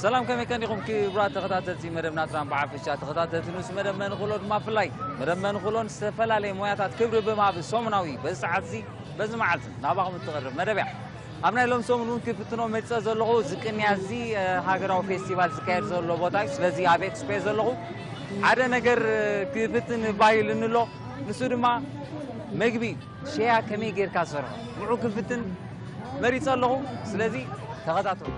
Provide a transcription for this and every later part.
ሰላም፣ ከመይ ቀኒኹም ክቡራት ተኸታተልቲ መደብ ናትራን ብሓፈሻ ተኸታተልቲ ንስ መደብ መንኽሎ ድማ ብፍላይ መደብ መንኽሎን ዝተፈላለየ ሞያታት ክብሪ ብምሃብ ሰሙናዊ በዚ ሰዓት እዚ በዚ መዓልቲ ናባኹም እትቐርብ መደብ እያ። ኣብ ናይ ሎም ሰሙን እውን ክፍትኖ መጸ ዘለኹ እዚ ቅንያ እዚ ሃገራዊ ፌስቲቫል ዝካየድ ዘሎ ቦታ እዩ። ስለዚ ኣብ ኤክስፖ እየ ዘለኹ። ሓደ ነገር ክፍትን ባይል እንሎ፣ ንሱ ድማ መግቢ ሸያ ከመይ ጌርካ ዝሰርሖ ንዑ ክፍትን መሪጸ ኣለኹ። ስለዚ ተኸታተሉ።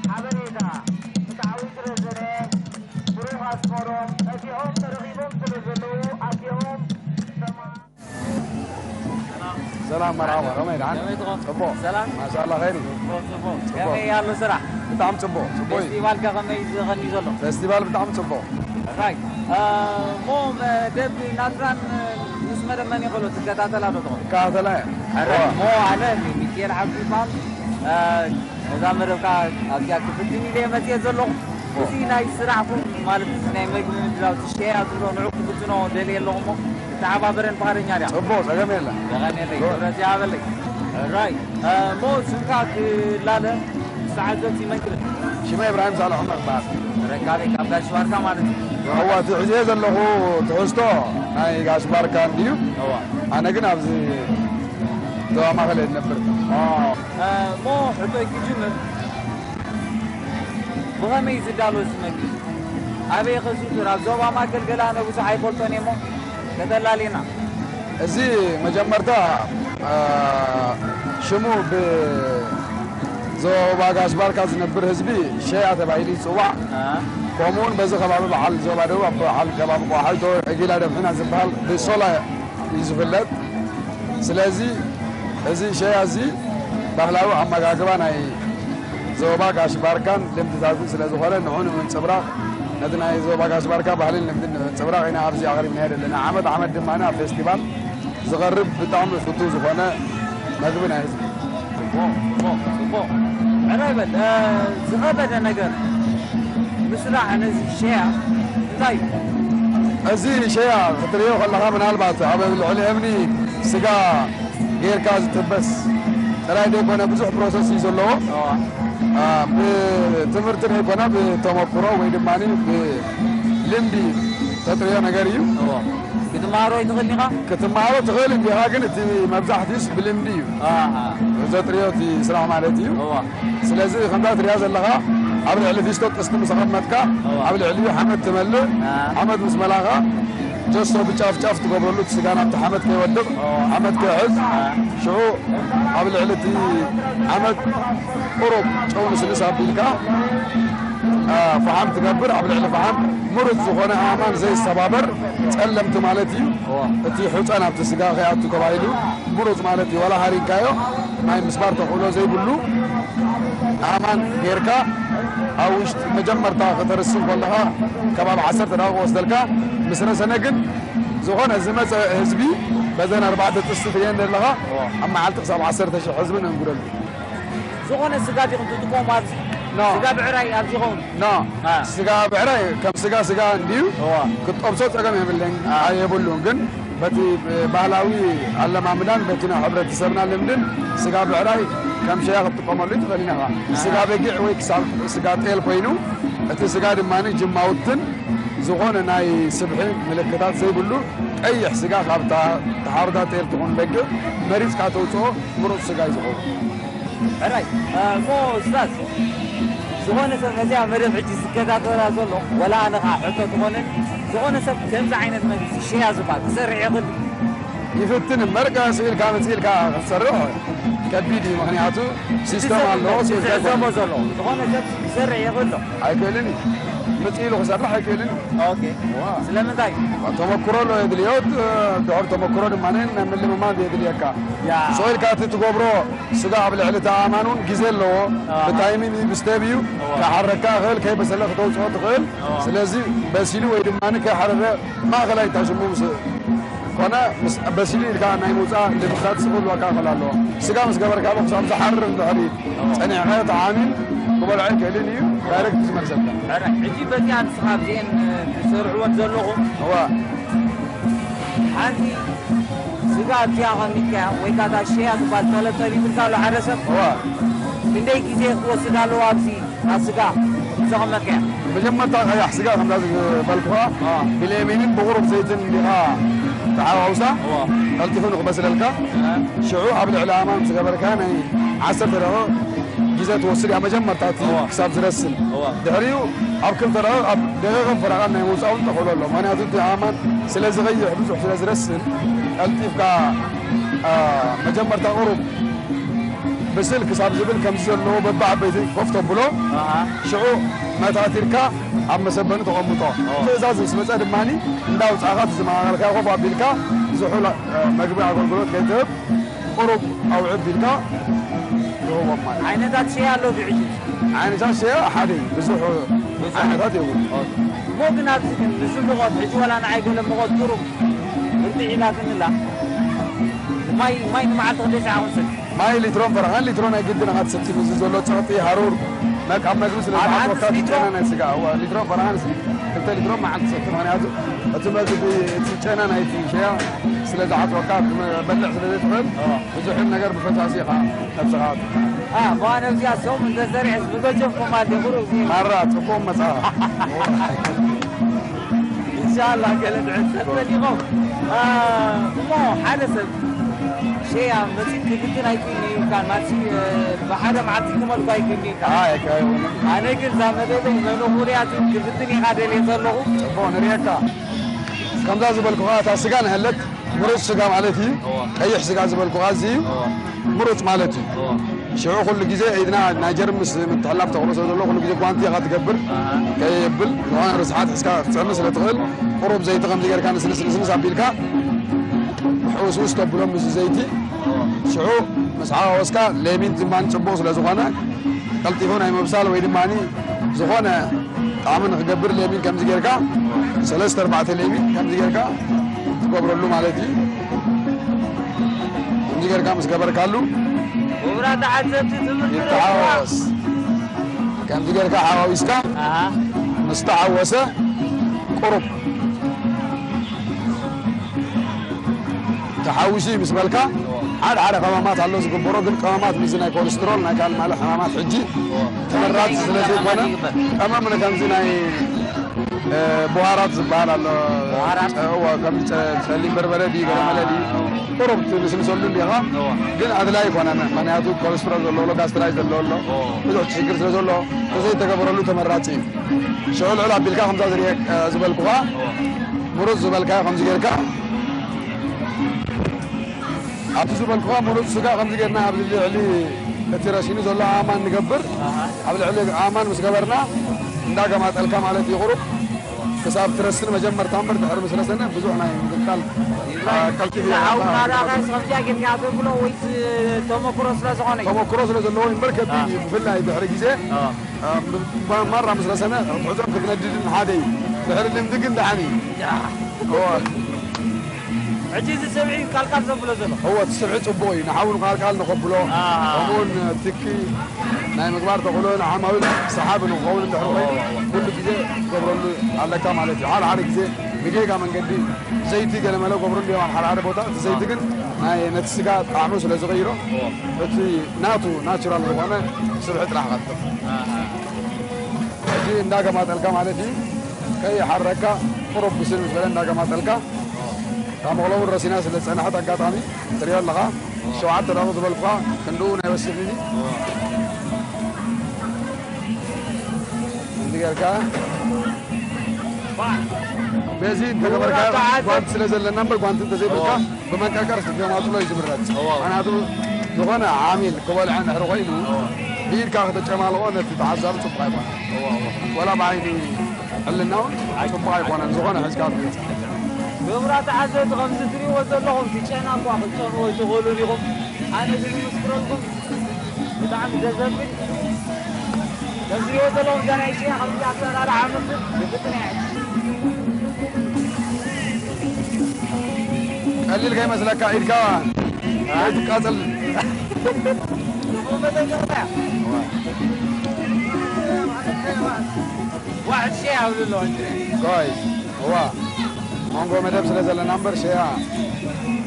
ሓበሬታ፣ ብጣዕሚ ዝረዘነ ብሩኽ ኣስመሮም ጠፊኦም ተረኺቦም ስለ ዘለዉ ኣዴኦም ሰማ- ሰላም መርሓባ፣ ከመይ ደሓን? ከመይ ትኾን? ጽቡቕ። ሰላም? ማሻኣላ ኸይር እዩ። ጽቡቕ፣ ጽቡቕ። ጽቡቕ። ከመይ ኣሎ ስራሕ? ብጣዕሚ ጽቡቕ፣ ጽቡቕ እዩ። ፌስቲቫልከ ከመይ ዝኸኒ ዘሎ? ፌስቲቫል ብጣዕሚ ጽቡቕ። ራይት። እ፣ እሞ መደብ ናትራን ምስ መደብ መን ይኸሎ ትከታተላ ዶ ትኾን? እከታተላ እየ። ሕራይ። እዋ። እሞ ኣነ ሚኪኤል ዓብዱ ይበሃል። እ፣ ነዛ መደብካ ኣብዚኣ ክፍትን ኢለ እየ መፅየ ዘለኹ። እዋ። እዚ ናይ ስራሕኩም ማለት እዚ ናይ መግቢ ምድላው እቲ ሸያ ዝብሎ ንዑ ክፍትኖ ደልየ ኣለኹ እሞ ክተሓባበረን ፍቓደኛ ድያ? ጽቡቕ፣ ጸገም የለን። ደቐን የለይ፣ እዋ። ክብረት ይሃበለይ። ሕራይ። እ፣ እሞ ስምካ ክላለ ተዓዘብቲ መን ክብል? ሽመይ እብራሂም ሳልሕ ዑመር ይበሃል። ተረካቢ ካብ ጋሽ ባርካ ማለት እዩ። እዋ፣ እቲ ሒዘዮ ዘለኹ ትሕዝቶ ናይ ጋሽ ባርካ እንድዩ። እዋ። ኣነ ግን ኣብዚ ዞባ ማእከል እየ ዝነብር። ኦ፣ እ፣ እሞ ሕቶይ ክጅምር፣ ብኸመይ እዩ ዝዳሎ እዚ መግቢ? ኣበይ ከዝውትር? ኣብ ዞባ ማእከል ገለ ኣነ ብዙሕ ኣይፈልጦን እየ እሞ ከተላልየና። እዚ መጀመርታ፣ አ፣ ሽሙ ብዞባ ጋሽ ባርካ ዝነብር ህዝቢ ሸያ ተባሂሉ ይጽዋዕ። አ። ከምኡውን በዚ ከባቢ በዓል ዞባ ደቡብ፣ ኣብ በዓል ከባቢ ቆሓልቶ፣ ዕጊላ ደብሕና ዝበሃል ብሶላ እዩ ዝፍለጥ። ስለዚ እዚ ሸያ እዚ ባህላዊ ኣመጋግባ ናይ ዞባ ጋሽ ባርካን ልምድታትን ስለ ዝኾነ፣ ንዑ ንምንጽብራቕ፣ ነቲ ናይ ዞባ ጋሽ ባርካ ባህልን ልምድን ንምንጽብራቕ ኢና ኣብዚ ኣቕሪብናዮ ዘለና። ዓመት ዓመት ድማ ኣብ ፌስቲቫል ዝቐርብ ብጣዕሚ ፍቱው ዝኾነ መግቢ ናይ ህዝቢ። ጽቡቕ፣ ጽቡቕ፣ ጽቡቕ። ሕራይ በል፣ እ፣ ዝኸበደ ነገር ምስራሕ ነዚ ሸያ እንታይ እዩ? እዚ ሸያ ክትርእዮ ከለኻ፣ ምናልባት ኣብ ልዕሊ እምኒ ስጋ ጌርካ ዝጥበስ ጥራይ ዘይኮነ፣ ብዙሕ ፕሮሰስ እዩ ዘለዎ። እዋ። አ፣ ብትምህርቲ ዘይኮነ፣ ብተመክሮ ወይ ድማ ብልምዲ ተጥርዮ ነገር እዩ። እዋ። ክትመሃሮ ይትኽእል ኢኻ? ክትመሃሮ ትኽእል እንዲኻ፣ ግን እቲ መብዛሕትኡስ ብልምዲ እዩ ኣሃ። ዘጥርዮ እቲ ስራሕ ማለት እዩ። እዋ። ስለዚ ከምዛ ትሪኣ ዘለኻ፣ ኣብ ልዕሊ ፊስቶ ጥስቲ ምስ ኣቐመጥካ፣ እዋ። ኣብ ልዕሊኡ ሓመድ ትመልእ። አ። ሓመድ ምስ መላኻ፣ ጀሶ ብጫፍ ጫፍ ትገብረሉ፣ እቲ ስጋ ናብቲ ሓመድ ከይወድቕ፣ ኦ። ሓመድ ከይሕዝ፣ አ። ሽዑ ኣብ ልዕሊ እቲ ሓመድ ቁሩብ ጨው ንስንስ ኣቢልካ፣ አ፣ ፈሓም ትገብር። ኣብ ልዕሊ ፈሓም ምሩጽ ዝኾነ ኣእማን ዘይሰባበር ጸለምቲ ማለት እዩ። ኦ። እቲ ሑጸ ናብቲ ስጋ ከይኣቱ ተባሂሉ ምሩጽ ማለት እዩ። ዋላ ሃሪንካዮ ማይ ምስባር ተኽእሎ ዘይብሉ ኣእማን ጌርካ ኣብ ውሽጢ መጀመርታ ከተርስን ከለኻ ከባቢ ዓሰርተ ደቂቕ ወስደልካ። ምስ ረሰነ ግን ዝኾነ ዝመጸ ህዝቢ በዘን ኣርባዕተ ጥስቲ ትርእየን ዘለኻ እዋ። ኣብ መዓልቲ ክሳብ ዓሰርተ ሽሕ ህዝቢ ነንጉደሉ። ዝኾነ ስጋ ዲኹም ትጥቀሙ ኣብዚ? ኖ። ስጋ ብዕራይ ኣብዚ ይኸውን? ኖ። አ። ስጋ ብዕራይ ከም ስጋ ስጋ እንድዩ። እዋ። ክትጠብሶ ጸገም የብለን፣ አ። የብሉን። ግን በቲ ባህላዊ ኣለማምዳን በቲ ናይ ሕብረተሰብና ልምድን ስጋ ብዕራይ ከም ሸያ ክትጥቀመሉ ትኽእል ኢኻ። ኣሃ። ስጋ በጊዕ ወይ ክሳብ ስጋ ጤል ኮይኑ፣ እቲ ስጋ ድማ ጅማውትን ዝኾነ ናይ ስብሒ ምልክታት ዘይብሉ ቀይሕ ስጋ ካብ እታ ተሓርዳ ጤል ትኹን በጊዕ መሪጽካ ተውጽኦ ምሩጽ ስጋ እዩ ዝኸውን። ሕራይ፣ እ፣ እሞ ኡስታዝ፣ ዝኾነ ሰብ ነዚኣ መደብ ሕጂ ዝከታተላ ዘሎ፣ ወላ ኣነ ኸዓ ሕቶ ትኾነኒ፣ ዝኾነ ሰብ ከምዚ ዓይነት መግቢ ሸያ ዝበሃል ክሰርሕ ይኽእል ድዩ? ይፍትን እምበር፣ ቀስ ኢልካ መጺእልካ ክትሰርሕ ከቢድ እዩ። ምኽንያቱ እቲ ሲስተም ሰብ ኣለዎ፣ እምበር ሲስተም ዝዕዘቦ ዘሎ፣ ዝኾነ ሰብ ክሰርሕ ይኽእል ዶ? ኣይክእልን እዩ። መጺኡ ኢሉ ክሰርሕ ኣይክእልን እዩ። ኦኬ። ዋ። ስለምንታይ? ተመክሮ ኣሎ የድልዮ፣ ድሑር ተመክሮ ድማ ናይ ምልምማድ የድልየካ። ያ። ስቕ ኢልካ እቲ ትገብሮ ስጋ ኣብ ልዕሊ እቲ ኣእማን እውን ግዜ ኣለዎ። ኣሃ። ብታይሚንግ እዩ፣ ብስቴፕ እዩ። እዋ። ክሓረካ ይኽእል፣ ከይበሰለ ክተውፅኦ ትኽእል። እዋ። ስለዚ በሲሉ ወይ ድማ ከይሓረረ ማእኸላይ እታ ሽሙ ምስ ኮነ ምስ በሲሉ ኢልካ ናይ ምውፃእ ልምድታት ዝኽእልወካ ክእል ኣለዎ። ስጋ ምስ ገበርካ ዶ ክሳብ ዝሓርር እንድሕሪ ጸኒሕካ ተዓሚም ክበልዖ ኣይክእልን እዩ። ዳይሬክት ዝመልሰልካ። ሕጂ በዚኣ ንስኻ ኣብዚኤን ትሰርዕወን ዘለኹም እዋ ሓንቲ ስጋ ኣብዚኣ ከሚካ ወይ ከዓ እታ ሸያ ዝበሃል ጠለብ ጠሊቡልካ ኣሎ ሓደ ሰብ እዋ ክንደይ ግዜ ክወስድ ኣለዎ ኣብዚ ኣብ ስጋ ዘቐመጥካያ? መጀመርታ ቀያሕ ስጋ ከምዛ ዝበልኩኻ ብሌሚንን ብቑሩብ ዘይትን እንዲኻ ተሓዋውሳ ቀልጢፉ ንክበስለልካ ሽዑ ኣብ ልዕሊ ኣማን ዝገበርካ ናይ ዓሰርተ ደቂቕ ግዜ ትወስድ እያ። መጀመርታ እቲ ክሳብ ዝረስን ድሕሪኡ ኣብ ክልተ ደቂቕ ኣብ ደቂቕን ፈረቓን ናይ ምውፃእ እውን ተኽእሎ ኣሎ። ምክንያቱ እቲ ኣማን ስለ ዝቐይሕ ብዙሕ ስለ ዝረስን ቀልጢፍካ መጀመርታ ቁሩብ ብስል ክሳብ ዝብል ከምዚ ዘለዎ በብዓበይቲ ኮፍ ተብሎ ሽዑ መታቲርካ ኣብ መሰበኒ ተቐምጦ። ትእዛዝ ምስ መፀ ድማ እንዳውፃእኻ እቲ ዝመቓቐልካዮ ኮፍ ኣቢልካ ዝሑል መግቢ ኣገልግሎት ከይትህብ ቁሩብ ኣውዕብ ኢልካ ትህቦም ማለት እዩ። ዓይነታት ሸያ ኣሎ ድዩ ሕጂ? ዓይነታት ሸያ ሓደ እዩ። ብዙሕ ዓይነታት የብሉ። እሞ ግን ኣብዚ ግን ንዝምቐት ሕጂ ዋላ ንዓይ ገለ ምቐት ቁሩብ እንድዒላትንላ ማይ ማይ ንመዓልቲ ክንደይ ሰዓት ክንሰቲ? ማይ ሊትሮን ፈረቓን ሊትሮ ናይ ግድን ኢኻ ትሰቲ። ምስዚ ዘሎ ጸቕጢ ሃሩር መቃብ መግቢ ስለ ኣብ ዝሓጽወካ ሓንቲ እቲ ሊትሮ? ጨና ናይ ስጋ እዋ ሊትሮን ፈረቓን ስ- ክልተ ሊትሮን መዓልቲ ትሰቲ። ምኽንያቱ እቲ መግቢ እቲ ጨና ናይቲ ሸያ ስለ ዝሓጽወካ ክትበልዕ ስለ ዘይትኽእል እዋ። ብዙሕን ነገር ብፈሳሲ ኢኻ ነብስኻ ትካ። ኣ በዋነ እዚኣ ሰው እንተሰሪዕስ ብገጀፍኩም ኣደ ቁሩብ ሲ ማራ ጽቡቕ መጻኻ። ኢንሻላህ ገለ ድዕል ሰብ ፈሊቖም እሞ ሓደ ሰብ ሸያ መፂት ክግድን ኣይክእልን እዩ ኢልካ ማሲ ብሓደ መዓልቲ ክመልኩ ኣይክእልን እዩ ኢልካ ኣይካ ይኹን ኣነ ግን እዛ መደበይ መኖኹርያት ክግድን ኢኻ ደልየ ዘለኹ ጽቡቕ ንርእየካ ከምዛ ዝበልኩኻ እታ ስጋ ንሀለት ምሩፅ ስጋ ማለት እዩ ቀይሕ ስጋ ዝበልኩኻ እዚ እዩ ምሩፅ ማለት እዩ ሽዑ ኩሉ ግዜ ኢድና ናይ ጀርምስ ምትሕላፍ ተኽእሎ ስለ ዘሎ ኩሉ ግዜ ጓንቲ ኢኻ ትገብር ከየብል ዝኾነ ርስሓት ሒዝካ ክትፅዕኒ ስለ ትኽእል ቁሩብ ዘይቲ ከምዚ ጌርካ ንስንስ ንስንስ ኣቢልካ ሕውስውስ ተብሎ ምስ ዘይቲ ሽዑ ምስ ሓዋወስካ ሌሚን ድማ ፅቡቕ ስለ ዝኾነ ቀልጢፉ ናይ ምብሳል ወይ ድማ ዝኾነ ጣዕሚ ንክገብር ሌሚን ከምዚ ጌርካ ሰለስተ ኣርባዕተ ሌሚን ከምዚ ጌርካ ትገብረሉ ማለት እዩ። ከምዚ ጌርካ ምስ ገበርካሉ ክቡራት ተዓዘብቲ ትምህርቲ ይተሓወስ። ከምዚ ጌርካ ሓዋዊስካ ኣሃ። ምስ ተሓወሰ ቁሩብ ተሓዊሱ እዩ ምስ በልካ ሓደ ሓደ ቀመማት ኣሎ ዝግበሮ ግን ቀመማት ምስዚ ናይ ኮለስትሮል ናይ ካልእ ማለ ሕማማት ሕጂ ተመራፂ ስለ ዘይኮነ ቀመም ንከምዚ ናይ እ፣ ቡሃራት ዝበሃል ኣሎ ቡሃራት? ጨ- እዋ፣ ከም ጨ- ጸሊም በርበረ ድዩ ገለመለ ድዩ ቁሩብ ትንስንሰሉ እንዲኻ እዋ። ግን ኣድላይ ኣይኮነን ምክንያቱ ኮለስትሮል ዘለዎ ኣሎ ጋስትራይ ዘለዎ ኣሎ እዎ። ብዙሕ ሽግር ስለ ዘሎ ተዘይተገበረሉ ተመራፂ እዩ ሽዑ ልዕል ኣቢልካ ከምዛ ዝርየ ዝበልኩኻ ምሩፅ ዝበልካዮ ከምዚ ጌርካ ኣብዚ ዝበልኩኻ ምሩፅ ስጋ ከምዚ ጌርና ኣብዚ ልዕሊ እቲ ረሲኑ ዘሎ ኣእማን ንገብር ኣብ ልዕሊ ኣእማን ምስ ገበርና እንዳገማጠልካ ማለት እዩ ቁሩብ ክሳብ ትረስን መጀመርታ እምበር ድሕሪ ምስ ረሰነ ብዙሕ ናይ ምግምጣል ቀልጢፍ እዩ። ሓውና ዳጋስ ከምዚኣ ጌርካ ትብሎ ወይስ ተመክሮ ስለ ዝኾነ እዩ? ተመክሮ ስለ ዘለዎ እዩ እምበር ከቢድ እዩ ብፍላይ ድሕሪ ግዜ ማራ ምስ ረሰነ ትሕዞም ክትነድድን ሓደ እዩ ድሕሪ ልምዲ ግን ደሓን እዩ። ሕጂ እዚ ስብዒ ቃልቃል ዘብሎ ዘሎ እወ እቲ ስብዒ ፅቡቕ እዩ ንሓውን ቃልቃል ንኸብሎ ኣሃ። ከምኡውን ትኪ ናይ ምግባር ተኽእሎ ንዓማዊል ሰሓቢ ንክኸውን እንድሕር ኮይኑ ኩሉ ግዜ ትገብረሉ ኣለካ ማለት እዩ ሓደ ሓደ ግዜ ብጌጋ መንገዲ ዘይቲ ገለመለ ገብሩ እንዲዮም ኣብ ሓደ ሓደ ቦታ እቲ ዘይቲ ግን ናይ ነቲ ስጋ ጣዕሙ ስለ ዝቐይሮ እቲ ናቱ ናቹራል ዝኾነ ስብሒ ጥራሕ ቐጥፍ ሕጂ እንዳገማጠልካ ማለት እዩ ከይሓረካ ቁሩብ ብስል ምስ በለ እንዳገማጠልካ እታ መቕሎ እውን ረሲና ስለ ዝፀንሐት ኣጋጣሚ ትሪኦ ኣለኻ ሸውዓተ ደቂቕ ዝበልኩኻ ክንድኡ ናይ ወሲኽኒ እዚ ጌርካ በዚ እንተገበርካ ጓንቲ ስለ ዘለና እምበር ጓንቲ እንተዘይብልካ ብመንቀርቀር ክትገማጥሎ እዩ ዝምረፅ ምክንያቱ ዝኾነ ዓሚል ክበልዐ እንድሕሪ ኮይኑ ብኢድካ ከተጨማልቆ ነቲ ተዓዛቢ ፅቡቅ ኣይኮነ ወላ ብዓይኒ ሕልና እውን ፅቡቅ ኣይኮነን ዝኾነ ሕዝካ ትመፅእ ክቡራት ተዓዘብቲ ከምዚ ትሪእዎ ዘለኹም እቲ ጨና እኳ ክትጨንዎ ኣይትኽእሉን ኢኹም ኣነ ግን ይምስክረልኩም ብጣዕሚ ዘዘብል ከምዚ ትሪእዎ ዘለኹም እዛ ናይ ሸያ ከምዚ ኣሰራርሓ ምግብ ብፍጥነ ቀሊል ከይመስለካ ኢድካ ኣይትቃጸል። ዋሕድ ሸያ ይብሉ ኣለዉ። ቆይ፣ እዋ፣ መንጎ መደብ ስለ ዘለና እምበር ሸያ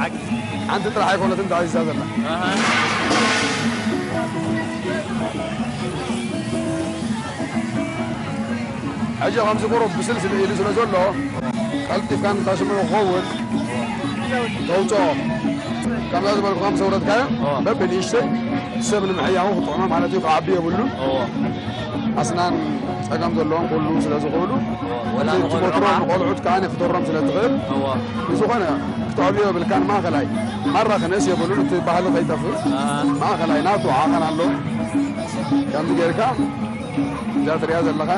ሓቂ። ሓንቲ ጥራሕ ኣይኮነትን ተኣዚዛ ዘላ። ኣሃ። ሕጂ ከምዚ ቁሩብ ብስል ስለ ኢሉ ስለ ዘሎ፣ ቀልጢፍካ ንታሽሙ ክኸውን ተውፅኦ። ከምዛ ዝበልኩኻ ምስ ኣውረድካዮ፣ እዎ። በብንእሽተይ ሰብ ንምሕያኹ ክጥዕሞ ማለት እዩ፣ ክዓቢ የብሉን። እዎ። ኣስናን ጸገም ዘለዎም ኩሉ ስለ ዝኽእሉ፣ ወላ እቲ ንቆልዑ ትመትሮም ኸዓ ንቆልዑት ከኣ ክትወሮም ስለ ትኽእል፣ እዎ። ብዝኾነ ክትዕብዮ የብልካን። ማእኸላይ ማራ ክነስ የብሉን፣ እቲ ባህሊ ከይጠፍእ። ኣሃ። ማእኸላይ ናቱ ዓቐን ኣሎ። ከምዚ ጌርካ እዛ ትሪኣ ዘለኻ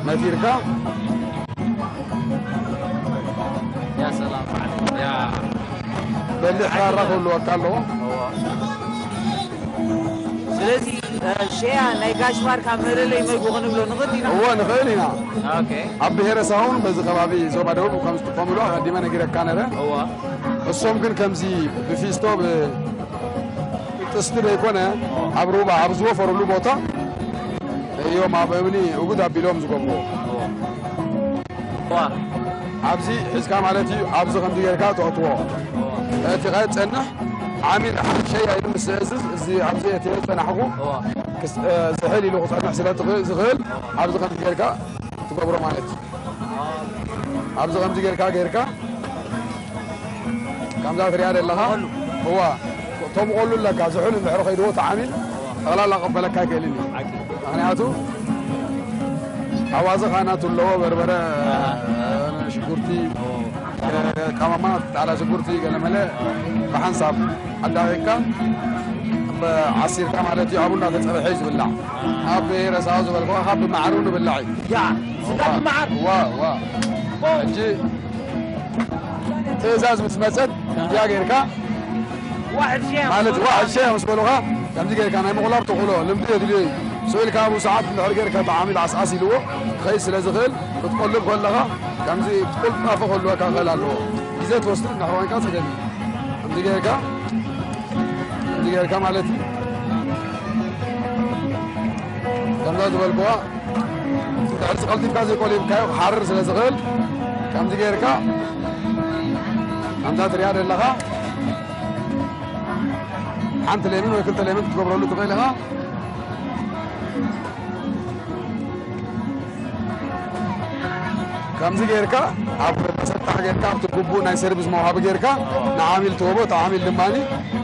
መቲርካ ያ ሰላም ዓለይኩም። ያ በሊሕ ራራ ክህልወካ ኣለዎ። እዋ። ስለዚ፣ እ፣ ሸያ ናይ ጋሽ ባርካ መለለይ መግቢ ክንብሎ ንኽእል ኢና? እወ፣ ንኽእል ኢና። ኦኬ። ኣብ ብሄረሰብ እውን በዚ ከባቢ ዞባ ደቡብ ከም ዝጥቀሙሉ ኣቐዲመ ነጊረካ ነረ። እዋ። እሶም ግን ከምዚ ብፊስቶ ብ-፣ ጥስቲ ዘይኮነ ኣብ ሩባ ኣብ ዝወፈሩሉ ቦታ እዮም ኣብ እምኒ እጉድ ኣቢሎም ዝገብርዎ። ዋ። ኣብዚ ሒዝካ ማለት እዩ። ኣብዚ ከምዚ ጌርካ ተእትዎ። እቲ ኸ ጸንሕ ዓሚል ሓደ ሸያ ኢሉ ምስ ዝእዝዝ እዚ ኣብዚ እቲ ጸናሕኩ ዋ። ክስ-፣ እ፣ ዝሕል ኢሉ ክጸንሕ ስለ ትኽ-፣ ዝኽእል ኣብዚ ከምዚ ጌርካ ትገብሮ ማለት እዩ። ኣብዚ ከምዚ ጌርካ ጌርካ ከምዛ ትሪኣ ዘለኻ ተምቐሉ። እዋ፣ ተምቐሉ ኣለካ። ዝሑል እንድሕር ከይድዎ ተዓሚል እዋ። ጠቕላላ ክቕበለካ ኣይክእልን እዩ። ሓቂ። ምኽንያቱ ኣዋዘ ኻናቱ ኣለዎ፣ በርበረ፣ ኣሃ። ሽጉርቲ፣ እዎ። ቀመማ፣ ጻዕዳ ሽጉርቲ፣ ገለመለ ብሓንሳብ ኣዳቒቕካ ዓሲርካ ማለት እዩ። ኣብኡ እናተጸብሐ እዩ ዝብላዕ። ኣብ ረሳው ዝበልኩ ካብ ብማዕሩ ንብላዕ እዩ። ያ፣ ስጋ ብመዓር። ዋ፣ ዋ። ኦ። ሕጂ ትእዛዝ ምስ መጸት፣ ከምዚኣ ጌርካ፣ ዋሕድ ሸያ ማለት፣ ምስ በሉኻ። ዋሕድ ሸያ ምስ በሉኻ፣ ከምዚ ጌርካ ናይ ምቑላብ ተኽእሎ ልምዲ የድልዮ እዩ። ስቕ ኢልካ ኣብኡ ሰዓት እንድሕር ጌርካ፣ እቲ ዓሚል ዓስዓስ ኢልዎ ክኸይድ ስለ ዝኽእል፣ ክትቆልብ ከለኻ፣ ከምዚ ክትቁልጣፈ ከልወካ ክኽእል ኣለዎ። ግዜ ትወስድ እንድሕር ኮይንካ፣ ጸገም እዩ። ከምዚ ጌርካ፣ ከምዚ ጌርካ ማለት እዩ። ከምዛ ዝበልክዋ፣ ድሕሪስ ቀልጢፍካ ዘይቆሊብካዮ ክሓርር ስለ ዝኽእል፣ ከምዚ ጌርካ፣ ከምዛ ትሪኣ ዘለኻ፣ ሓንቲ ሌምን ወይ ክልተ ሌምን ክትገብረሉ ትኽእል ኢኻ። ከምዚ ጌርካ፣ ኣብ መሰጣሕ ጌርካ፣ ኣብቲ ግቡእ ናይ ሰርቪስ መውሃቢ ጌርካ፣ ንዓሚል ትህቦ፣ እቲ ዓሚል ድማ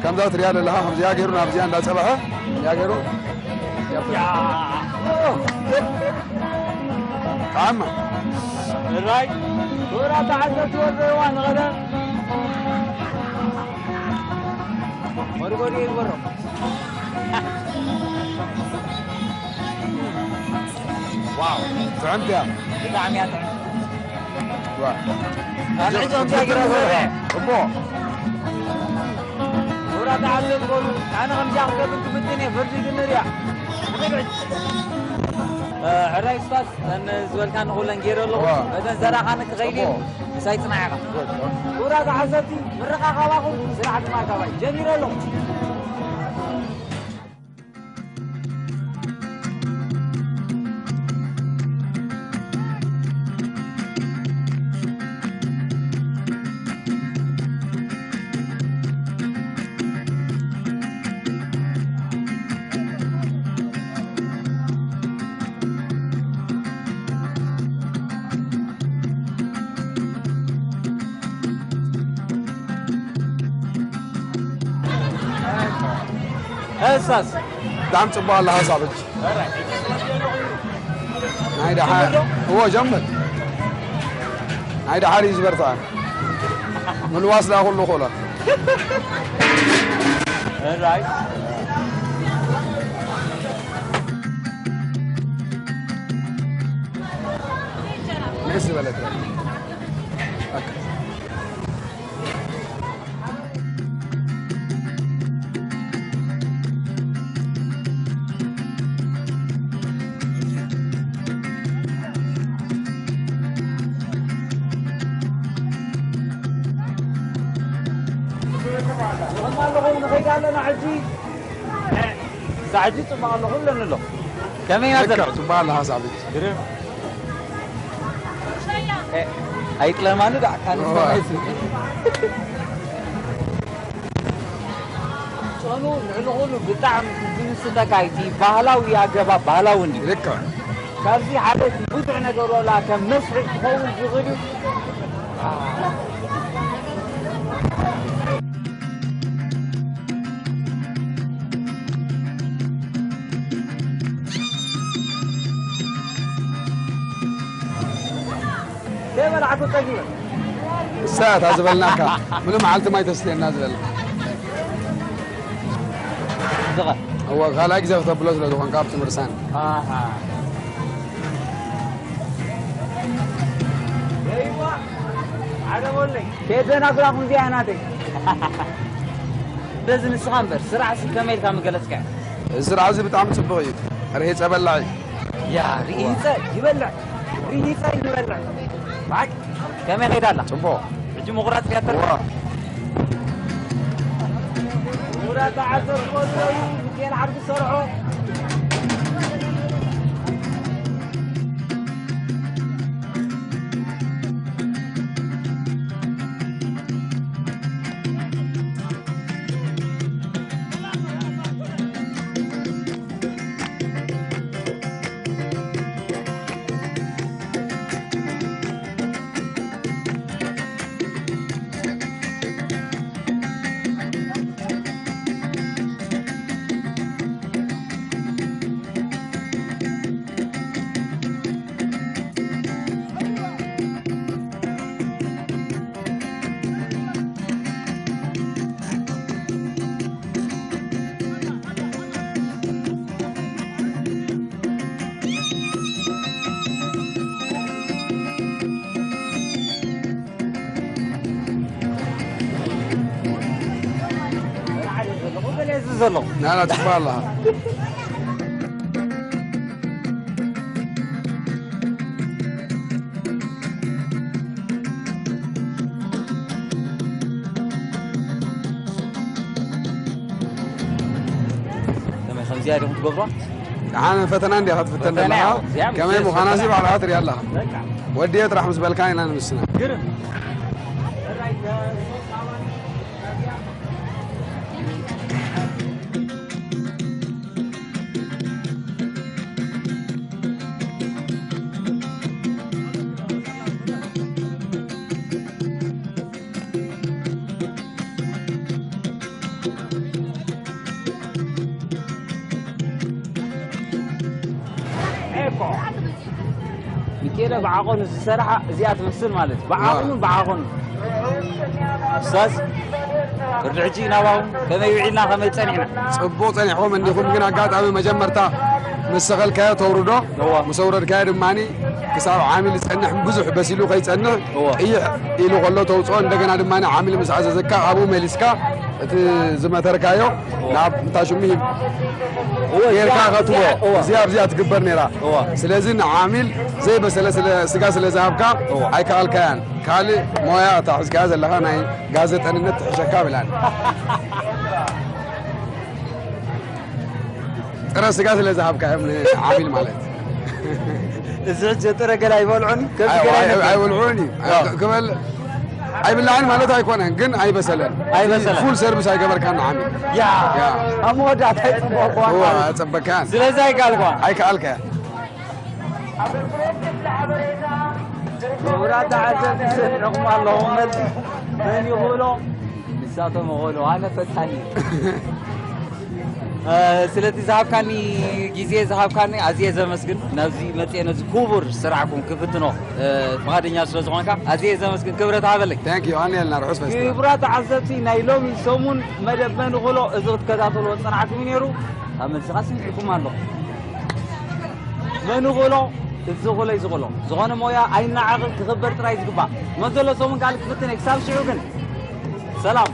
ከምዛ ትሪኣ ዘለኻ፣ ከምዚኣ ገይሩ ናብዚኣ እንዳጸብሐ፣ እዚኣ ገይሩ፣ ጣዕማ። እራይ፣ ክቡራት ተዓዘብቲ ወደዋ ንቐደም። ጎድጎድ ይግበሮ። ዋው፣ ጥዕምቲ እያ። ብጣዕሚ እያ ጥዕምቲ። ዋ። ኣብ ዕጾ እንታይ ገይራ ዘርዐ? እቦ። ክቡራት ተዓዘብቲ በሉ፣ ኣነ ከምዚኣ ክገብር ክፍትን እየ፣ ፍርዲ ግን ንሪኣ። እ፣ ሕራይ ስታስ፣ እተን ዝበልካ ንኹለን ገይረ ኣለኹ። ዋ። እተን ዘራኻኒ ክኸይድ እየ። እቦ። ምሳይ ጽናሕ ኢኻ። እቦ። ክቡራት ተዓዘብቲ፣ ምርቓ ካባኹም፣ ስራሕ ድማ ካባይ። ጀሚረ ኣለኹ። እሳስ ብጣዕሚ ጽቡቕ ኣለኻ ሳብ ሕጂ። ናይ ደሓር፣ እዎ፣ ጀምር። ናይ ደሓር እዩ ዝበርትዐ። ምልዋስ ዳ ኩሉ ክእሎ። እራይ። ንእስ ዝበለት። ንኸይድ ኣለና ሕጂ። ሳዕዲ ጽቡቕ ኣሎ፣ ኩለን ኣሎ። ከመይ ናዘር? ልክዕ፣ ጽቡቕ ኣለኻ ሳዕዲ። ግርም። እ፣ ኣይጥለማኒ ደኣ፣ ካን እዋ። ሰማይ ስ-፣ ጨኑ ልዕሊ ኩሉ ብጣዕሚ ዝምስጠካ እቲ ባህላዊ ኣገባብ፣ ባህላዊ እንዲ። ልክዕ። ካብዚ ሓደ ብዙሕ ነገር ወላ ከም መስርሕ ክኸውን ዝኽእል እዩ። ዘይበላዕኩ ጸጊበ። እሳ እታ ዝበልናካ፣ ምሉእ መዓልቲ ማይ ተስትየና ዝበልና። ዝቐ- እወ፣ ካልኣይ ግዜ ክተብሎ ስለ ዝኾንካ ኣብቲ ምርሳን። ኣሃ። ዘይዋ፣ ዓገበለይ። ከየደናግራኹም እዚኣ ናተይ። በዚ ንስኻ እምበር፣ ስራሕ ሲ ከመይ ኢልካ ምገለጽካዮ? እዚ ስራሕ እዚ ብጣዕሚ ጽቡቕ እዩ። ርሂጸ በላዒ። ያ፣ ርሂጸ ይበልዕ። ርሂጸ ይበልዕ። ባክ፣ ከመይ ኸይዳ ኣላ? ጽቡቕ። ሕጂ ምቑራጽ እያ ተርፍ። ዋ። ምቑራጽ ዓሰርተ ወዲኡ፣ ሚካኤል ዓርቢ ዝሰርሖ። ናና ትባላ። ከመይ ከምዚኣ ዲኹም ትገብሮ? ደሓን ፈተና እንዲያ ክትፍተን ፈተና ዘለኻ። እያ፣ እዚኣ ምስ ከመይ ምዃና ሲ ፈተና። ባዕልኻ ትሪኣ ኣለኻ። በቃ። ወዲየ ጥራሕ ምስ በልካ ኢና ንምስና። ግርም። ኤኮ። ሚኬለ ብዓቐኑ ዝሰርሓ እዚኣ ትመስል ማለት እዩ። ብዓቕኑ፣ ዋ። ብዓቐኑ። ኡስታዝ፣ ፍርዲ ሕጂ ናባኹም ከመይ ውዒልና፣ ከመይ ጸኒሕና? ጽቡቕ ጸኒሕኩም እንዲኹም፣ ግን ኣጋጣሚ መጀመርታ ምስ ሰቐልካዮ ተውርዶ፣ እዋ። ምስ ኣውረድካዮ ድማኒ ክሳብ ዓሚል ዝጸንሕ ብዙሕ በሲሉ ከይጸንሕ እዋ። ቅይሕ ኢሉ ከሎ ተውጽኦ፣ እንደገና ድማኒ ዓሚል ምስ ኣዘዘካ ኣብኡ መሊስካ እቲ ዝመተርካዮ እዋ። ናብ እንታሽሙ ሂብ እዋ፣ ጌርካ እዚኣ፣ ከትቦ። እዚኣ፣ እዋ። እዚኣ ኣብዚኣ ትግበር ነይራ። እዋ። ስለዚ ንዓሚል ዘይበሰለ ስለ-፣ ስጋ ስለ ዝሃብካ እዋ። ኣይከኣልካያን። ካልእ ሞያ እታ ሒዝካያ ዘለኻ ናይ ጋዜጠንነት ትሕሸካ ብላኒ። ጥረ ስጋ ስለ ዝሃብካዮም ንዓሚል ማለት። እዚ ሕጂ ጥረ ገለ ኣይበልዑን፣ ከብቲ ኣይ-፣ ገለ ኣይ-፣ ኣይነብርን። ኣይበልዑን እዩ። ኣዎ። ክበል-፣ ኣይብላዕን ማለት ኣይኮነን፣ ግን ኣይበሰለን። ኣይበሰለን። ፉል ሰርቪስ ኣይገበርካን ንዓሚል። ያ። ያ። ኣብ መወዳእታ ይጽበቕኳ። እዋ፣ ኣጸበካን። ስለዚ ኣይከኣልኳን። ኣይከኣልካን። ክቡራት ተዓዘብቲ፣ ሰሚዕኹም ኣለኹም። መልሲ መን ይኽእሎ? ንሳቶም ይኽእሎ። ኣነ ፈታኒ እየ። እ፣ ስለቲ ዝሃብካኒ ግዜ ዝሃብካኒ ኣዝየ ዘመስግን። ናብዚ መጽየ ነዚ ክቡር ስራሕኩም ክፍትኖ፣ እ፣ ፍቓደኛ ስለ ዝኾንካ ኣዝየ ዘመስግን። ክብረት ሃበለይ። Thank you። ኣነ የልና ርሑስ ፈስቲቫል። ክቡራት ተዓዘብቲ፣ ናይ ሎሚ ሰሙን መደብ መን ይኽእሎ እዚ ክትከታተልዎ ዝጸናሕኩም እዩ ነይሩ። ኣብ መልስኻ ስሚዕኩም ኣለኹ። መን ይኽእሎ? እዚ ይኽእሎ እዩ ዝኽእሎ። ዝኾነ ሞያ ኣይነዓቕን፣ ክኽበር ጥራይ ዝግባእ። መን ዘሎ ሰሙን ካልእ ክፍትን እየ። ክሳብ ሽዑ ግን ሰላም።